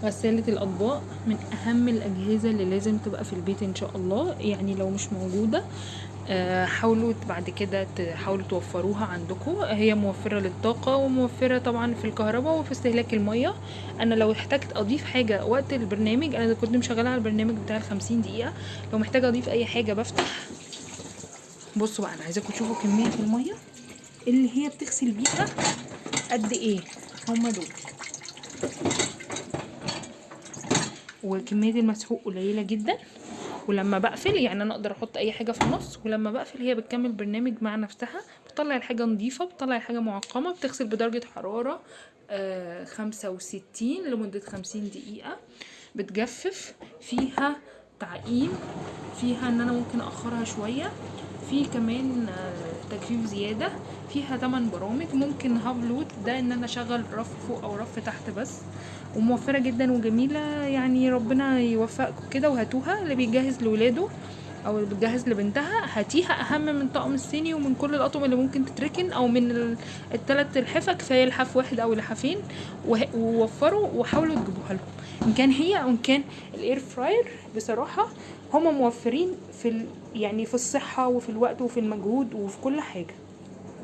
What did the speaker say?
غسالة الأطباق من أهم الأجهزة اللي لازم تبقى في البيت إن شاء الله، يعني لو مش موجودة حاولوا بعد كده تحاولوا توفروها عندكم. هي موفرة للطاقة وموفرة طبعا في الكهرباء وفي استهلاك المية. أنا لو احتجت أضيف حاجة وقت البرنامج، أنا كنت مشغلة على البرنامج بتاع ال50 دقيقة، لو محتاجة أضيف أي حاجة بفتح. بصوا بقى، أنا عايزاكم تشوفوا كمية المية اللي هي بتغسل بيها قد إيه، هما دول، وكمية المسحوق قليلة جدا. ولما بقفل، يعني انا اقدر احط اي حاجة في النص، ولما بقفل هي بتكمل برنامج مع نفسها، بتطلع الحاجة نظيفة، بتطلع الحاجة معقمة، بتغسل بدرجة حرارة 65 لمدة 50 دقيقة، بتجفف، فيها تعقيم، فيها ان انا ممكن اخرها شوية، في كمان تجفيف زيادة، فيها 8 برامج. ممكن هاف لود ده ان انا اشغل رف فوق او رف تحت بس، وموفرة جدا وجميلة. يعني ربنا يوفقكم كده وهاتوها. اللي بيجهز لولاده او اللي بتجهز لبنتها هاتيها، اهم من طقم الصيني ومن كل الاطقم اللي ممكن تتركن، او من التلات لحفة، كفاية لحاف واحد او لحافين، ووفروا وحاولوا تجيبوها لهم، ان كان هي او ان كان ال air fryer. بصراحة هما موفرين في الصحة وفي الوقت وفي المجهود وفي كل حاجة.